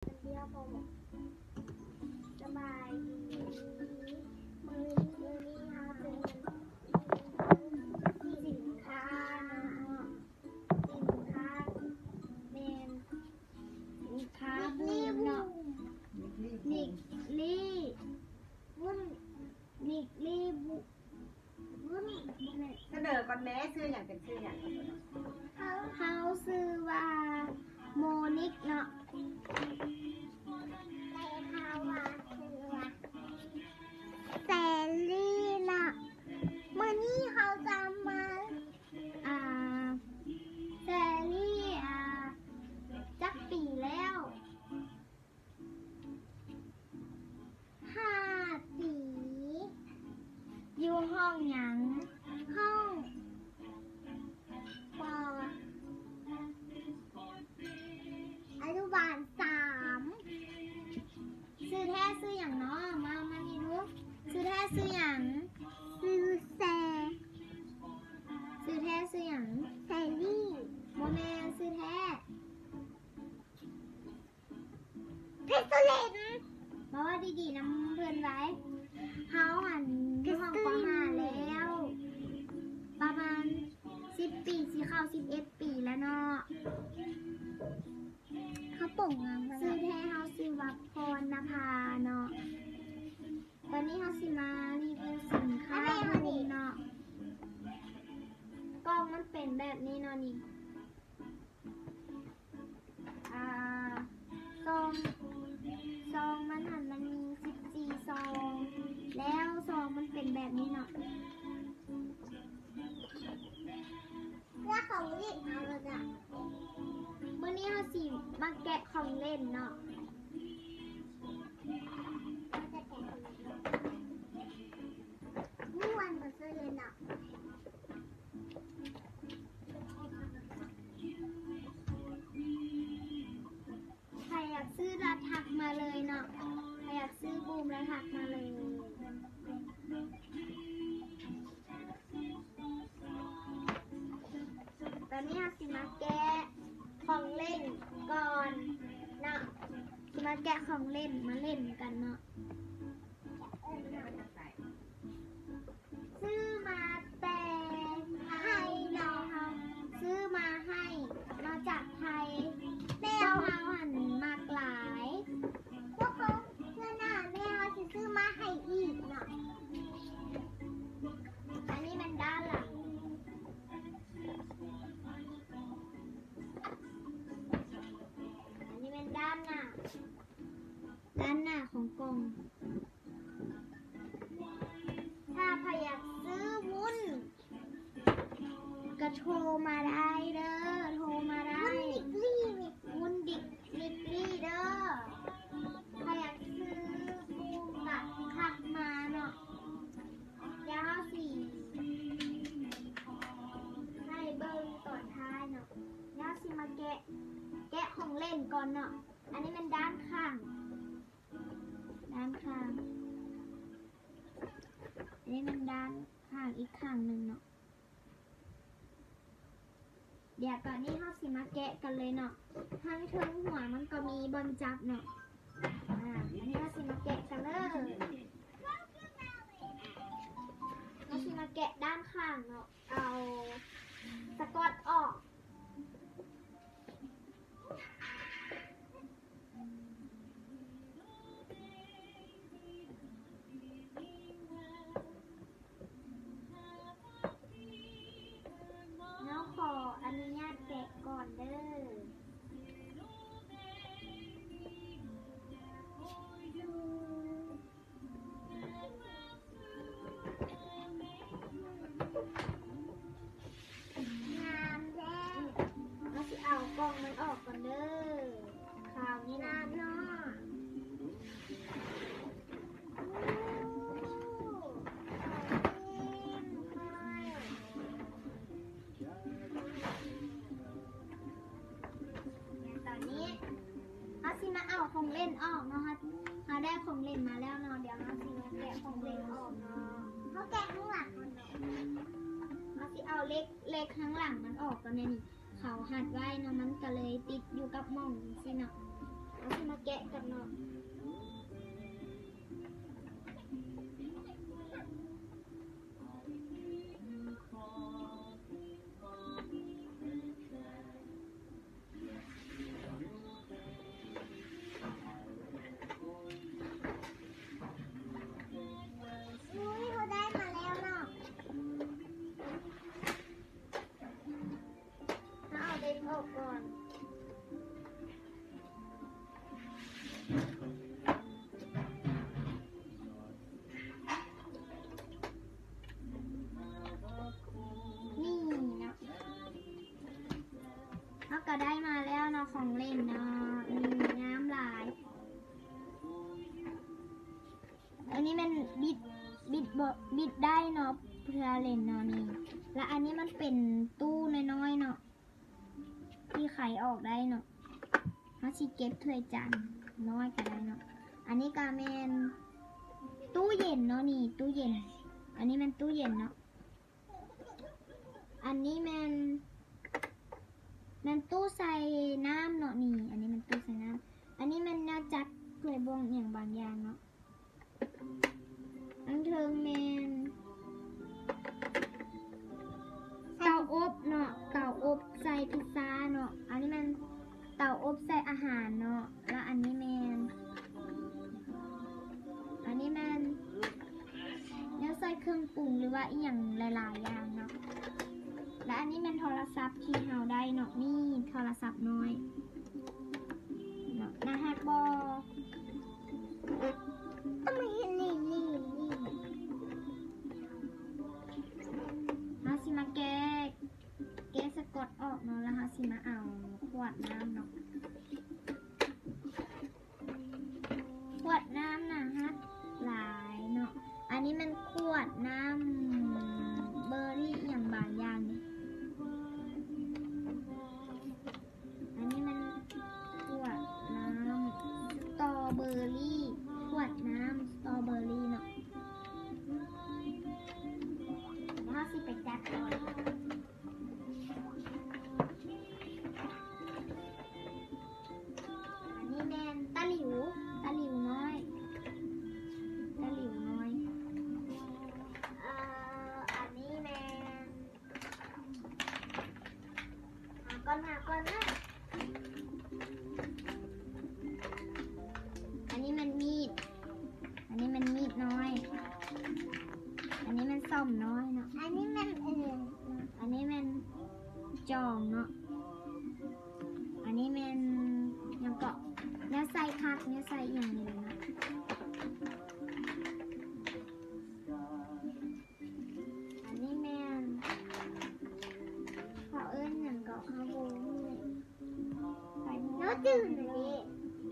ສະບາຍດີ ມື້ນີ້ ມື້ນີ້ເຮົາຈະມາ ສິນຄ້າເນາະ ສິນຄ້າແມ່ນສິນຄ້າບູມເນາະ ນິກລີ້ ວຸ້ນ ນິກລີ້ບຸ ສະເໜີກ່ອນແມ້ ຊື່ຫຍັງ ເປັນຊື່ຫຍັງ? ເຮົາ ເຮົາຊື່ວ່າໂມນິກເນາະ ແຕ່ເຮົາວ່າຊື່ວ່າແຊລີເນາະ ມື້ນີ້ເຮົາຈະມາ ອ່າ ແຊລີ ອ່າ ຈັກປີແລ້ວ? ຫ້າປີ ຢູ່ຫ້ອງຫຍັງ? ຫ້ອງ ປ ອະນຸບານສາມ ຊື່ແທ້ຊື່ຫຍັງເນາະ? ມາ ມານີ້ດູ ຊື່ແທ້ຊື່ຫຍັງ? ຊື່ແຊ ຊື່ແທ້ຊື່ຫຍັງ? ແຊລີ ບໍ່ແມ່ນ ຊື່ແທ້ ເພຊະເລັນ ເວົ້າດີໆນຳເພິ່ນໄວ້ ເຮົາຫັ້ນຢູ່ຫ້ອງ ປ ຫ້າແລ້ວ ປະມານສິບປີ ຊິເຂົ້າສິບເອັດປີແລ້ວເນາະ ເຮົາປົງງາມ ຊື່ແທ້ເຮົາຊື່ວ່າພອນນະພາເນາະ ຕອນນີ້ເຮົາຊິມາຣີວິວສິນຄ້າເນາະ ກ່ອງມັນເປັນແບບນີ້ເນາະນີ້. ອ່າ ຊອງ ຊອງມັນຫັ້ນ ມັນມີສິບສີ່ຊອງ ແລ້ວຊອງມັນເປັນແບບນີ້ເນາະ ແລ້ວຂອງຫຼິ້ນເອົາລະຈ້ະ ມື້ນີ້ເຮົາຊິມາແກະຂອງຫຼິ້ນເນາະ ເຮົາຈະແກະຂອງຫຼິ້ນເນາະ ມ່ວນບໍ່ເຊີຍເນາະ. ໃຜຢາກຊື້ລະທັກມາເລີຍເນາະ ໃຜຢາກຊື້ບູມລະທັກມາເລີຍ ຕອນນີ້ເຮົາຊິມາແກະຂອງຫຼິ້ນກ່ອນເນາະ ຊິມາແກະຂອງຫຼິ້ນມາຫຼິ້ນກັນເນາະ. ຊື້ມາແຕ່ໄທເນາະ ຊື້ມາໃຫ້ ມາຈາກໄທ ແຕ່ເຮົາຫັ້ນມັກຫຼາຍ ທຸກຄົນ ເທື່ອໜ້າແມ່ເຮົາຊິຊື້ມາໃຫ້ອີກເນາະ ອັນນີ້ແມ່ນດ້ານຫຼັງ ອັນນີ້ແມ່ນດ້ານໜ້າ ດ້ານໜ້າຂອງກ່ອງ ຖ້າໃຜຢາກຊື້ວຸ້ນກະໂທມາໄດ້ເດີ ໂທມາໄດ້ ວຸ້ນດິກລີ້ ວຸ້ນດິກ ດິກລີ້ເດີ ໃຜຢາກຊື້ບຸ້ມກະທັກມາເນາະ ດຽວເຮົາຊິໃຫ້ເບິ່ງຕອນທ້າຍເນາະ ດຽວເຮົາຊິມາແກະ ແກະຂອງຫຼິ້ນກ່ອນເນາະ ອັນນີ້ແມ່ນດ້ານຂ້າງ ດ້ານຂ້າງ ອັນນີ້ແມ່ນດ້ານຂ້າງອີກຂ້າງໜຶ່ງເນາະ ດຽວຕອນນີ້ເຮົາຊິມາແກະກັນເລີຍເນາະ ທາງເທິງຫົວມັນກໍມີບ່ອນຈັບເນາະ ອາ ເຮົາຊິມາແກະກັນເລີຍ ເຮົາຊິມາແກະດ້ານຂ້າງເນາະ ເອົາສະກອດອອກ. ເຮົາຂໍອະນຸຍາດແກະກ່ອນເດີ. ງາມແທ້. ເຮົາຊິເອົາກ່ອງມັນອອກກ່ອນເດີ. ຄາວນີ້ນະເນາະ. ຕອນນີ້ເຮົາຊິມາເອົາຂອງຫຼິ້ນອອກເນາະ. ເຮົາ ເຮົາໄດ້ຂອງຫຼິ້ນມາແລ້ວເນາະ. ດຽວເຮົາຊິມາແກະຂອງຫຼິ້ນອອກເນາະ. ເຮົາແກະຂ້າງຫຼັງກ່ອນເນາະ. ເຮົາຊິເອົາເຫຼັກ ເຫຼັກຂ້າງຫຼັງມັນອອກກ່ອນແນ່ນີ້. ເຂົາຮັດໄວ້ເນາະ, ມັນກໍເລີຍຕິດຢູ່ກັບໝ່ອງຈັ່ງຊີ້ເນາະ. ເຮົາຊິມາແກະກັນເນາະ. ອຸ້ຍ ເຮົາໄດ້ມາແລ້ວເນາະ. ເຮົາເອົາເຫຼັ້ມອອກກ່ອນ. ນີ້ເນາະ ເຮົາກໍໄດ້ມາແລ້ວເນາະ ຂອງເຫຼັ້ນເນາະ. ນີ້ງາມຫຼາຍ. ອັນນີ້ແມ່ນບິດ ບິດບໍ່ ບິດໄດ້ເນາະ ເພື່ອເຫຼັ້ນເນາະນີ້. ແລະ ອັນນີ້ມັນເປັນຕູ້ນ້ອຍໆເນາະ ທີ່ໄຂອອກໄດ້ເນາະ. ເຮົາຊິເກັບຖ້ວຍຈານນ້ອຍກໍໄດ້ເນາະ. ອັນນີ້ກໍແມ່ນຕູ້ເຢັນເນາະນີ້ ຕູ້ເຢັນ. ອັນນີ້ແມ່ນຕູ້ເຢັນເນາະ. ອັນນີ້ແມ່ນ ແມ່ນຕູ້ໃສ່ນ້ຳເນາະນີ້. ອັນນີ້ແມ່ນຕູ້ໃສ່ນ້ຳ. ອັນນີ້ແມ່ນແນວຈັດຖ້ວຍບ່ວງອີ່ຫຍັງບາງຢ່າງເນາະ. ທາງເທິງແມ່ນເຕົາອົບເນາະ ເຕົາອົບໃສ່ພິຊຊາເນາະ. ອັນນີ້ແມ່ນເຕົາອົບໃສ່ອາຫານເນາະ. ແລ້ວອັນນີ້ແມ່ນ ອັນນີ້ແມ່ນແນວໃສ່ເຄື່ອງປຸງ ຫຼືວ່າອີ່ຫຍັງຫຼາຍໆຢ່າງເນາະ. ແລ້ວອັນນີ້ແມ່ນໂທລະສັບທີ່ເຮົາໄດ້ເນາະ ນີ້ໂທລະສັບນ້ອຍເນາະ. ໜ້າຮັກບໍ່? ຕ້ອງມາເຮັດນີ້ ນີ້ ນີ້ ເຮົາຊິມາແກະ ແກະສະກອດອອກເນາະ. ແລ້ວເຮົາຊິມາເອົາຂວດນ້ຳເນາະ. ຂວດນ້ຳໜ້າຮັກຫຼາຍເນາະ. ອັນນີ້ແມ່ນຂວດນ້ຳເບີຣີອີ່ຫຍັງບາງຢ່າງນີ້. ອັນນີ້ແມ່ນຂວດນ້ຳສະຕໍເບີຣີ ຂວດນ້ຳສະຕໍເບີຣີເນາະ. ເຮົາຊິໄປຈັດກ່ອນ. ອັນນີ້ແມ່ນຕາຫຼິວ ຕາຫຼິວນ້ອຍ ຕາຫຼິວນ້ອຍ. ເອີ ອັນນີ້ແມ່ນ ຫາກ່ອນ ຫາກ່ອນເດີ. ອັນນີ້ແມ່ນມີດ ອັນນີ້ແມ່ນມີດນ້ອຍ. ອັນນີ້ແມ່ນສ້ອມນ້ອຍເນາະ. ອັນນີ້ແມ່ນ ເອີ ອັນນີ້ແມ່ນຈອງເນາະ. ອັນນີ້ແມ່ນຫຍັງເກາະ ແນວໃສ່ຜັກ ແນວໃສ່ອີ່ຫຍັງນີ້ເນາະ. ອັນນີ້ແມ່ນ ເຂົາເອີ້ນຫຍັງເກາະ ເຮົາບໍ່ຮູ້. ແນວຈືນເດ້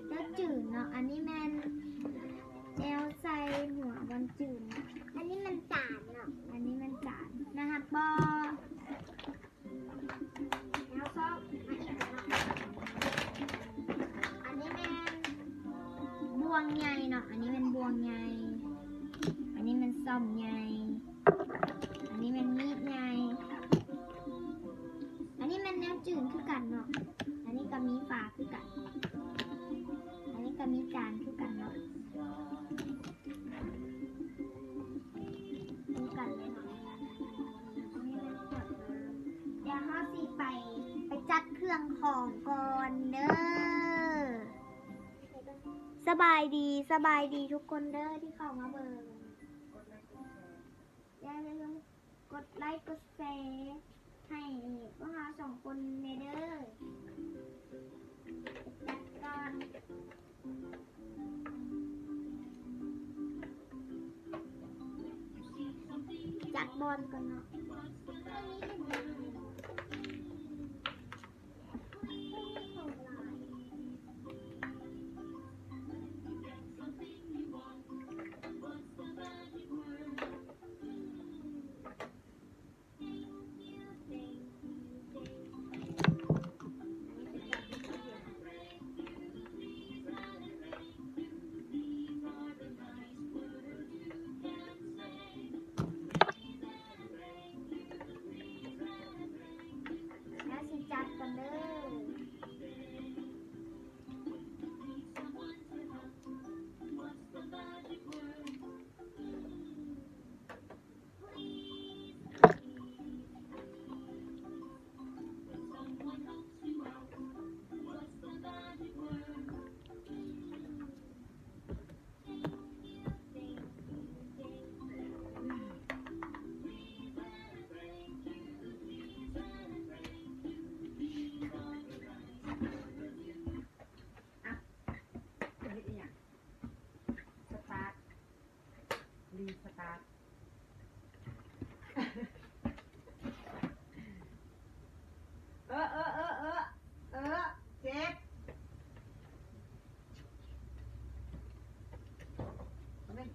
ແນວຈືນເນາະ. ອັນນີ້ແມ່ນແນວໃສ່ຫົວບ່ອນຈືນເນາະ. ອັນນີ້ແມ່ນຈານເນາະ ອັນນີ້ແມ່ນຈານ. ໜ້າຮັກບໍ່? ແນວຊອກ ອັນນີ້ແມ່ນບ່ວງໃຫຍ່ເນາະ ອັນນີ້ແມ່ນບ່ວງໃຫຍ່. ອັນນີ້ແມ່ນສ້ອມໃຫຍ່ ອັນນີ້ແມ່ນມີດໃຫຍ່. ອັນນີ້ແມ່ນແນວຈືນຄືກັນເນາະ. ອັນນີ້ກໍມີຝາຄືກັນ ອັນນີ້ກໍມີຈານຄືກັນເນາະ. ຄືກັນເລີຍເນາະ. ດຽວເຮົາຊິໄປ ໄປຈັດເຄື່ອງຂອງກ່ອນເດີ. ສະບາຍດີ ສະບາຍດີທຸກຄົນເດີທີ່ເຂົ້າມາເບິ່ງ. ຢ່າລືມກົດໄລກົດແຊໃຫ້ພວກເຮົາສອງຄົນແດ່ເດີ. ຈັດກ່ອນ ຈັດບ່ອນກ່ອນເນາະ.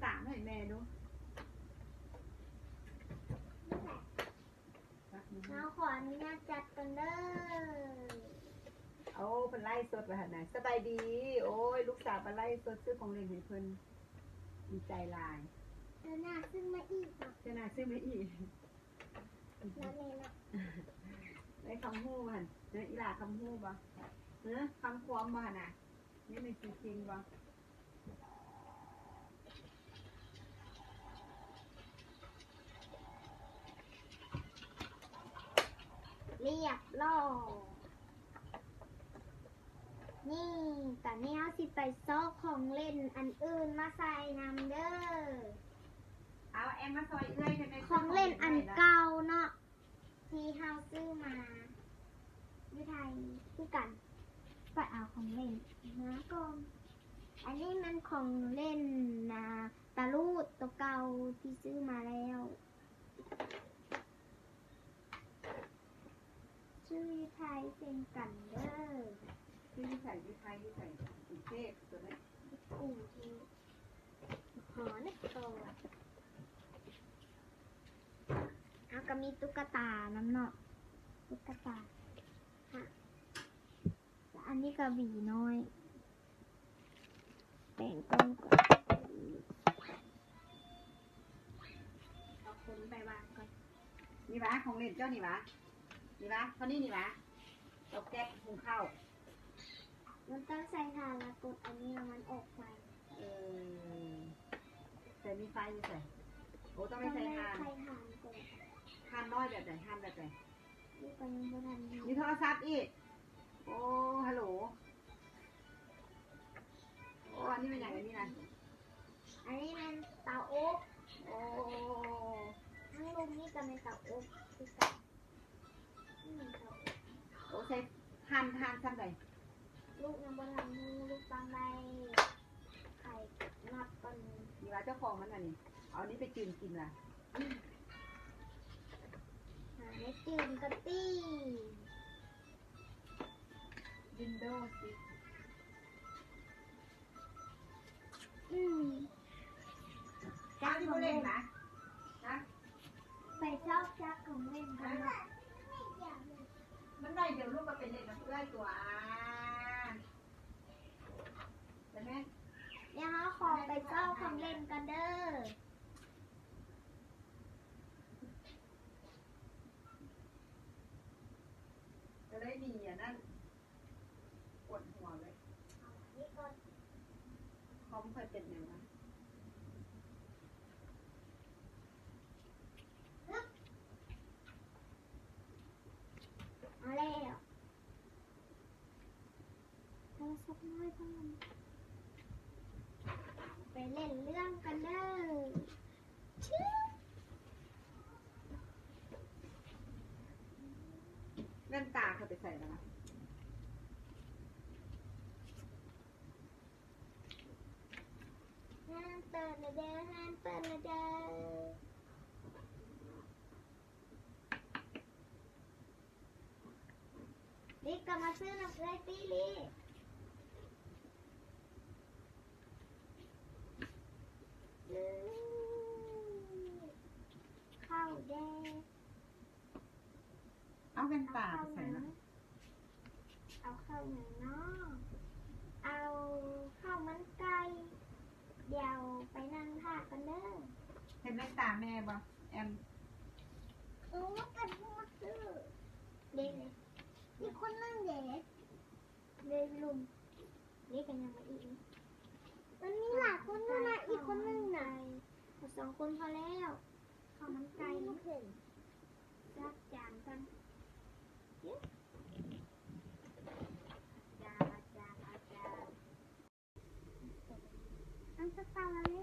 ຕາມໃຫ້ແມ່ດູ. ເຮົາຂໍອະນຸຍາດຈັດກ່ອນເດີ. ໂອ້ ເພິ່ນໄລຟ໌ສົດວ່າຫັ້ນນະ. ສະບາຍດີ. ໂອ້ຍ ລູກສາວມາໄລຟ໌ສົດຊື້ຂອງຫຼິ້ນໃຫ້ເພິ່ນ. ດີໃຈຫຼາຍ. ເທື່ອໜ້າຊື້ມາອີກເນາະ. ເທື່ອໜ້າຊື້ມາອີກ. ແລ້ວແມ່ເນາະ. ໄດ້ຄຳຮູ້ຫັ້ນ. ເອີ ອີຫຼ້າຄຳຮູ້ບໍ່? ເອີ ຄຳຄວາມບໍ່ຫັ້ນນະ? ນີ້ແມ່ນຊິເກັ່ງບໍ່? ລຽບລ້ອຍ. ນີ້ ຕອນນີ້ເຮົາຊິໄປຊອກຂອງຫຼິ້ນອັນອື່ນມາໃສ່ນຳເດີ. ເອົາແອມມາຊ່ອຍເອື້ອຍແດ່ແມ່. ຂອງຫຼິ້ນອັນເກົ່າເນາະ ທີ່ເຮົາຊື້ມາຢູ່ໄທຄືກັນ. ໄປເອົາຂອງຫຼິ້ນມາກ່ອນ. ອັນນີ້ແມ່ນຂອງຫຼິ້ນນະ ຕາລູດໂຕເກົ່າທີ່ຊື້ມາແລ້ວ. ຊື່ຢູ່ໄທເຊັ່ນກັນເດີ. ຊື່ຢູ່ໃສ? ຢູ່ໄທ ຢູ່ໃສ? ກຸງເທບຕົວນີ້. ກຸງເທບ. ຫໍນະຄອນ. ເຮົາກໍມີຕຸກກະຕານຳເນາະ. ຕຸກກະຕາ. ແລະ ອັນນີ້ກໍຫວີນ້ອຍ. ແປງກ້ອງກ່ອນ. ເອົາຄົນໄປວາງກ່ອນ. ນີ້ຫວາ ຂອງຫຼິ້ນເຈົ້ານີ້ຫວາ? ນີ້ຫວາ ເທົ່ານີ້ນີ້ຫວາ? ເຕົາແກັສຫຸງເຂົ້າ. ມັນຕ້ອງໃສ່ຖ່ານ ແລ້ວກົດອັນນີ້ ແລ້ວມັນອອກໄຟ. ເອີ ໃສ່ມີໄຟຢູ່ໃສ? ໂອ້ ຕ້ອງໄດ້ໃສ່ຖ່ານ. ຕ້ອງໄດ້ໃສ່ຖ່ານກ່ອນ. ຖ່ານນ້ອຍແບບໃດ? ຖ່ານແບບໃດ? ນີ້ກໍຍັງບໍ່ທັນມີ. ມີໂທລະສັບອີກ. ໂອ້ ຮັລໂຫຼ. ໂອ້ ອັນນີ້ແມ່ນຫຍັງ? ອັນນີ້ນະ? ອັນນີ້ແມ່ນເຕົາອົບ. ໂອ້ ທາງລຸ່ມນີ້ກໍແມ່ນເຕົາອົບຄືກັນ. ນີ້ແມ່ນເຕົາອົບ. ໂອ້ ໃສ່ຖ່ານ ຖ່ານຊ່ຳໃດ? ລູກຍັງບໍ່ທັນຮູ້ ລູກຕ້ອງໄດ້ໄຂນັອດກ່ອນ. ນີ້ວ່າເຈົ້າຂອງມັນນະນີ້ ເອົານີ້ໄປຈືມກິນລະ. ຫາແນວຕື່ມກະຕິ. ວິນໂດສິບ. ອືມ ຈັກຂອງເລ່ນນະ. ຮະ? ໄປຊອກຈັກຂອງເລ່ນກັນເນາະ. ມັນໄດ້ດຽວລູກກໍໄປເລ່ນນຳເອື້ອຍຕົວ. ໄປແມ່. ດຽວເຮົາຂໍໄປຊອກຂອງເລ່ນກ່ອນເດີ. ກໍໄດ້ໜີອັນນັ້ນ ປວດຫົວເລີຍ. ຄອມຂ້ອຍເປັນຫຍັງວະ? ເອົາແລ້ວ. ໂທລະສັບນ້ອຍເພິ່ນ ໄປຫຼິ້ນເລື່ອງກັນເດີ. ແວ່ນຕາເຂົາໄປໃສແລ້ວນະ? ຮ້ານເປີດແລ້ວເດີ ຮ້ານເປີດແລ້ວເດີ. ລິກກໍມາຊື້ນຳເອື້ອຍຕິ ລິກ. ຊື້ເຂົ້າແດ່. ເອົາແວ່ນຕາໄປໃສລະ? ເອົາເຂົ້າຫຍັງເນາະ? ເອົາເຂົ້າມັນໄກ່. ດຽວໄປນັ່ງຖ້າກ່ອນເດີ. ເຫັນແວ່ນຕາແມ່ບໍ່ ແອມ? ເອີ ກັນບໍ່ຊື້. ເດ້ ອີກຄົນໜຶ່ງເດ້. ເດ້ ລຸງ. ເດ້ ກໍຍັງມາອີກ. ມັນມີຫຼາຍຄົນຢູ່ນະ ອີກຄົນໜຶ່ງນະ. ເອົາສອງຄົນພໍແລ້ວ. ເຂົ້າມັນໄກ່. ຈັດຈານກ່ອນ. ອາຈານ ອາຈານ ອາຈານ. ນ້ຳສະຕາເລີ.